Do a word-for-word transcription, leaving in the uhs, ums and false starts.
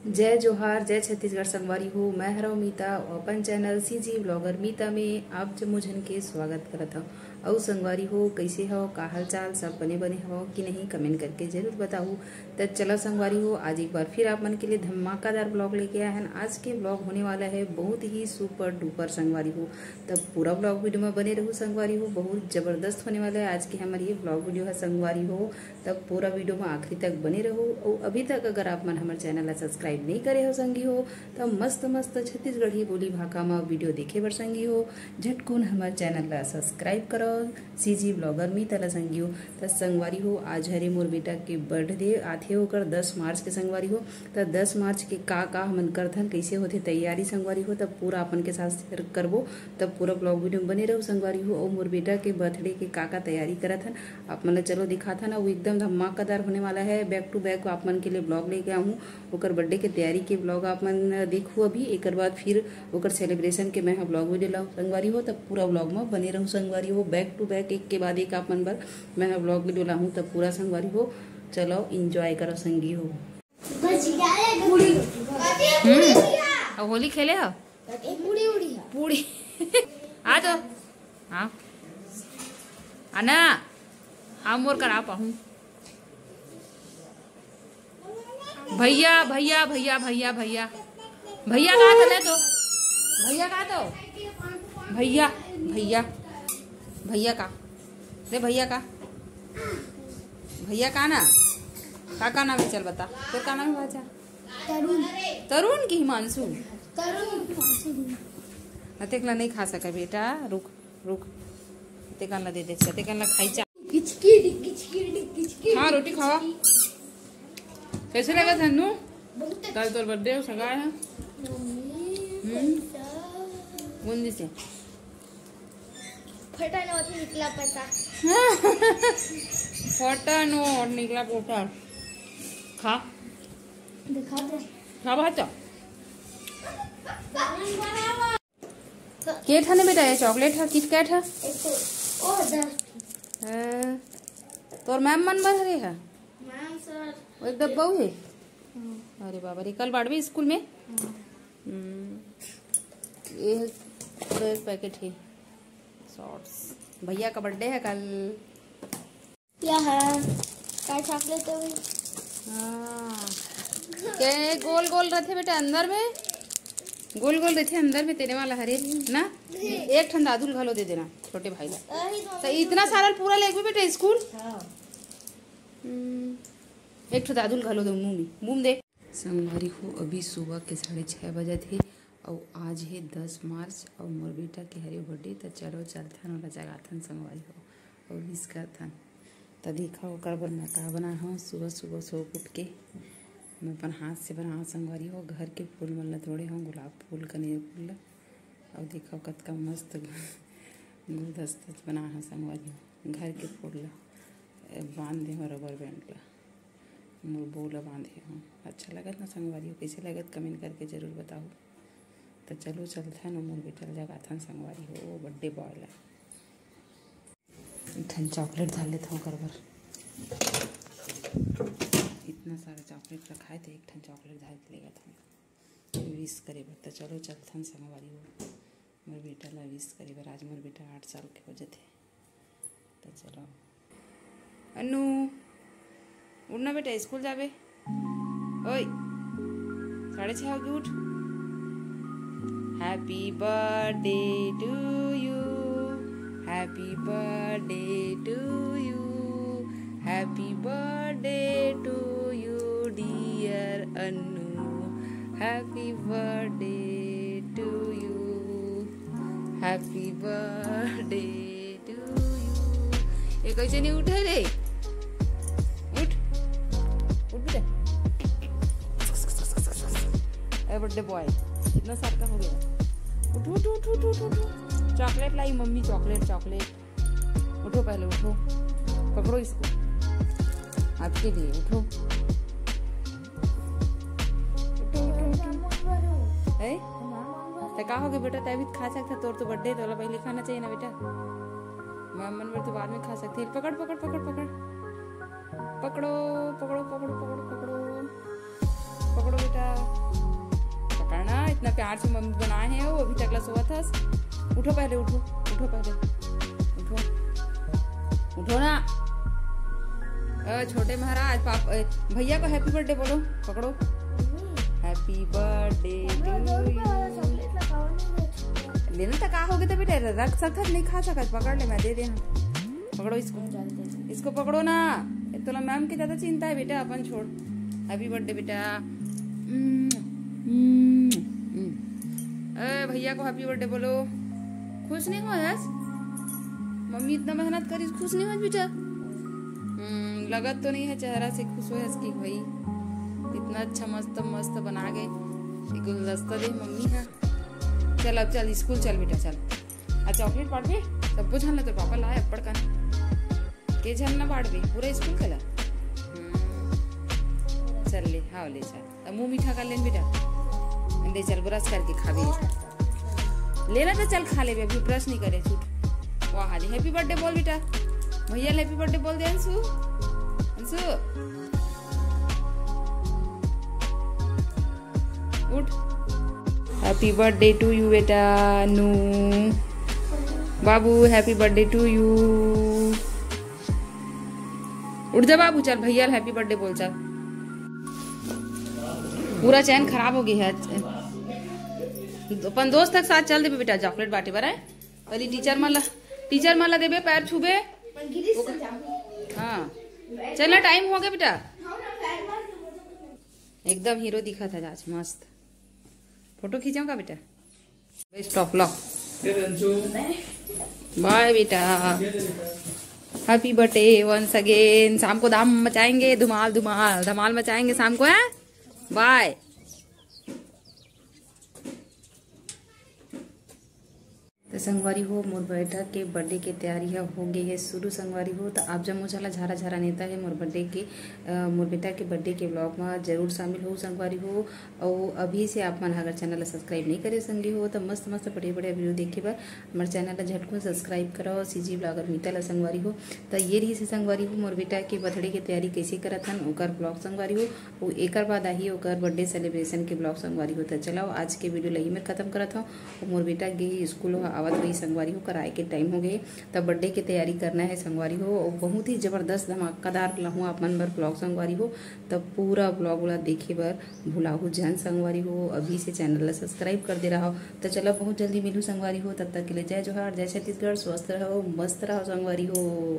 जय जोहार, जय छत्तीसगढ़ संगवारी हो। मैं हरव मीता, अपन चैनल सीजी ब्लॉगर मीता में आप जम्मो झन के स्वागत करत हव। अउ संगवारी हो, कइसे हव, का हालचाल? सब बने बने हव कि नहीं, कमेंट करके जरूर बताहू। त चलो संगवारी हो, आज एक बार फिर आप मन के लिए धमाकादार ब्लॉग लेके आए हैं। आज के ब्लॉग होने वाला है बहुत ही सुपर डुपर संगवारी हो। तब पूरा ब्लॉग वीडियो में बने रहू संगवारी हो, बहुत जबरदस्त होने वाला है आज के हमारे ये ब्लॉग वीडियो है संगवारी हो। तब पूरा वीडियो में आखिरी तक बने रहू। और अभी तक अगर आप मन हमारे चैनल ला सब्सक्राइब नहीं करे हो संगी हो, तब मस्त मस्त छत्तीसगढ़ी बोली भाखा में वीडियो देखे बर संगी हो, झटकुन हमारे चैनल ला सब्सक्राइब करो, सीजी ब्लॉगर मीता ला संगी हो। त संगवारी हो, आज हरे मोर बेटा के बर्थडे आथे, ओकर दस मार्च के संगवारी हो। त दस मार्च के का का हमन करथन, कइसे होथे तैयारी संगवारी हो, तब पूरा अपन के साथ शेयर करबो। तब पूरा ब्लॉग वीडियो में बने रहू संगवारी हो। और मोर बेटा के बर्थडे के का का तैयारी करत हन, आप मन ला चलो दिखाथन। अउ एकदम धमाकेदार होने वाला है, बैक टू बैक आप मन के लिए ब्लॉग लेके आहूँ। ओकर बर्थडे के तैयारी के ब्लॉग आप मन देखू अभी, एकर बाद फिर ओकर सेलिब्रेशन के मैं ह ब्लॉग वीडियो लाऊँ संगवारी हो। तब पूरा ब्लॉग में बने रहू संगवारी हो, बैक टू बैक एक के बाद एक आप मन बर मैं ह ब्लॉग वीडियो लाहूँ। तब पूरा संगवारी हो, चलो एंजॉय करो संगी हो। हम्म, अब होली खेले हो? पूड़ी। आ तो, हाँ, आना, आ मोर करा पाहूँ। भैया, भैया, भैया, भैया, भैया, भैया कहा था ले तो? भैया कहा तो? भैया, भैया, भैया का? दे भैया का? भैया का ना? का, का नाम है? चल बता, तोर का नाम है भाचा? तरुण। तरुण की हिमांशु? तरुण हिमांशु। अतेक ला नहीं खा सका बेटा, रुक, रुक। तेकन ला दे दे, तेकन ला खाई चा। गिचकी, गिचकी, गिचकी। हाँ, रोटी खावा। कैसे लगा धन्नू? बहुत अच्छा। कल तोर बर्थडे हो सका है। मम्मी, हम्म। पैसा। कौन दिसे? फटा नोट निकला पैसा। फटा नोट निकला पोटा। खा। दिखा दे। खा भाचा। के ठा ने बेटा, ये चॉकलेट है, किटकैट है? एक तो, ओ, दस। हाँ। तोर मैम मन बर हरे है? Ma'am sir. वो एक डब्बा है? हम्म। अरे बाबा रे, कल बांटबे स्कूल में? हम्म। हम्म। ये पूरा एक पैकेट है। शॉर्ट्स। भैया का बर्थडे है कल। क्या है? क्या चॉकलेट है वो? हाँ। के गोल गोल रथे बेटा अंदर में, गोल गोल रथे अंदर में तेरे वाला हरे ना। एक ठन दादू ल घलो दे देना छोटे भाई ला। अरे तो तो इतना सारा पूरा लेगबे बेटा स्कूल। हाँ। हम्म, एक ठो दादू ल घलो दे मुंह में, मुंह में दे। संगवारी हो, अभी सुबह के साढ़े छः बजत हे अउ आज हे दस मार्च अउ मोर बेटा के हरे बर्थडे। त चलो चलथन, ओला जगाथन संगवारी हो अउ विश करथन। त देखा ओकर बर मैं का बना हूँ, सुबह सुबह सो उठ के मैं अपन हाथ से बनाओ संगवारी हो, घर के फूल मन ला तोड़े हूँ, गुलाब फूल, कनेर फूल ला। अउ देखा कतका मस्त गुलदस्ता बना हूँ संगवारी हो, घर के फूल ला बांध दे हूँ रबर बैंड ला। मोर बो ला बांधे हूँ। अच्छा लगत ना संगवारी हो, कइसे लगत कमेंट करके जरूर बताहू। त चलो चलथन, मोर बेटा ला जगाथन संगवारी हो, बर्थडे बॉय ला। एक ठन चॉकलेट धर लेत हूँ ओकर बर। इतना सारा चॉकलेट रखाए थे, एक ठन चॉकलेट धर के लेगत हूँ विश करे बर। त चलो चलथन संगवारी हो। मोर बेटा ला विश करे बर, आज मोर बेटा आठ साल के हो जथे। त चलो। अन्नू, उठ ना बेटा, स्कूल जाबे। ओए, साढ़े छः होगे, उठ। Happy birthday to you, happy birthday to you, happy birthday to you, dear Annu, happy birthday to you, happy birthday to you। ये कैसे नहीं उठे रे? उठ, उठ बेटा। ए बर्थडे बॉय, कितना साल का हो गया? उठ, उठ, उठ। चॉकलेट लाई मम्मी, चॉकलेट, चॉकलेट। उठो पहले, उठो, पकड़ो इसको, आपके लिए, उठो। उठो, उठो, उठो। ए? त का होगे बेटा, तै भी खा सकथे, तोर तो बर्थडे, तोला पहले खाना चाहिए ना बेटा। मैम मन बर तो बाद में खा सकथे। पकड़, पकड़, पकड़, पकड़। पकड़ो, पकड़ो, पकड़ो, पकड़ो, पकड़ो। पकड़ो बेटा। प्यार से मम्मी बनाए हे, वो अभी तक ला सोवत हस। उठो पहले, उठो, उठो पहले, उठो, उठो ना। अ, छोटे महाराज, पाप-, अ, भैया को happy birthday बोलो, पकड़ो। Happy birthday to you। लेना तो का हो गया था बेटा, रख सकत, नहीं खा सकत, पकड़ ले, मैं दे दे। हाँ, पकड़ो इसको, इसको पकड़ो ना। ये तोला मैम की ज्यादा चिंता है बेटा, अपन छोड़। Happy birthday बेटा। हम्म, हम्म, हम्म। ए, भैया को happy birthday बोलो। खुश नहीं हो आज? मम्मी इतना मेहनत करी, खुश नहीं हो बेटा? हम्म, लगत तो नहीं है चेहरा से खुश हो आज कि भाई इतना अच्छा मस्त मस्त बना के ये गुलदस्ता दे मम्मी है। चल अब चल स्कूल चल बेटा, चल। आ चॉकलेट बांटबे, सबको झन ला, तो पापा लाए अब्बड़ कन। के झन ना बांटबे, पूरा स्कूल कला। हम्म। चल ले, हाँ ले चल। अब मुंह मीठा कर लेन बेटा। ले चल, ब्रश करके खाबे। लेना तो चल खा लेबे, अभी ब्रश नहीं करे, चुप। वाह, हाली happy birthday बोल बेटा। भैया happy birthday बोल दे अंशु। अंशु। उठ। Happy birthday to you बेटा। नू। बाबू, happy birthday to you। उठ जा बाबू, चल भैया happy birthday बोल, चल। पूरा चैन खराब हो गई है। अपन दोस्त के साथ चल देबे बेटा, चॉकलेट बांटे बर है। पहले टीचर मन ला, टीचर मन ला देबे, पैर छूबे। हाँ, चल ना, टाइम हो गया बेटा। एकदम हीरो दिखा था आज, मस्त। फोटो खींचाऊं का बेटा? बेस्ट ऑफ लक। बाय बेटा। Happy birthday once again। शाम को दाम मचाएंगे, धमाल धमाल धमाल मचाएंगे शाम को, है? बाय। तो संगवारी हो, मोर बेटा के बर्थडे के तैयारी ह हो गे हे शुरू संगवारी हो। तो आप जम्मो झन ला झारा झारा नेता हे मोर बर्थडे के, अ, मोर बेटा के बर्थडे के ब्लॉग में जरूर शामिल हो संगवारी हो। और अभी से आप मन अगर चैनल ला सब्सक्राइब नहीं करे संगी हो, तो मस्त मस्त बढ़िया बढ़िया वीडियो देखे बर हमारे चैनल ला झटकुन सब्सक्राइब करो। सीजी ब्लॉगर मीता ला संगवारी हो। तो ये रही से संगवारी हो, मोर बेटा के बर्थडे के तैयारी कैसे करत हन ओकर ब्लॉग संगवारी हो। वो एकर बाद आही ओकर बर्थडे सेलिब्रेशन के ब्लॉग संगवारी हो। तो चलाओ आज के वीडियो ला ही मैं खत्म करत हूँ। और मोर बेटा गे स्कूल आवत होही संगवारी हो, कराए के टाइम हो गए, तब बर्थडे के तैयारी करना है संगवारी हो। और बहुत ही जबरदस्त धमाकेदार लाहूँ आप मन बर ब्लॉग संगवारी हो। तब पूरा ब्लॉग ला देखे बर भुलाहू झन संगवारी हो, अभी से चैनल ला सब्सक्राइब कर दे रहा हो। तो चलो बहुत जल्दी मिलू संगवारी हो, तब तक के लिए जय जोहार, जय छत्तीसगढ़, स्वस्थ रहो, मस्त रहो संगवारी हो।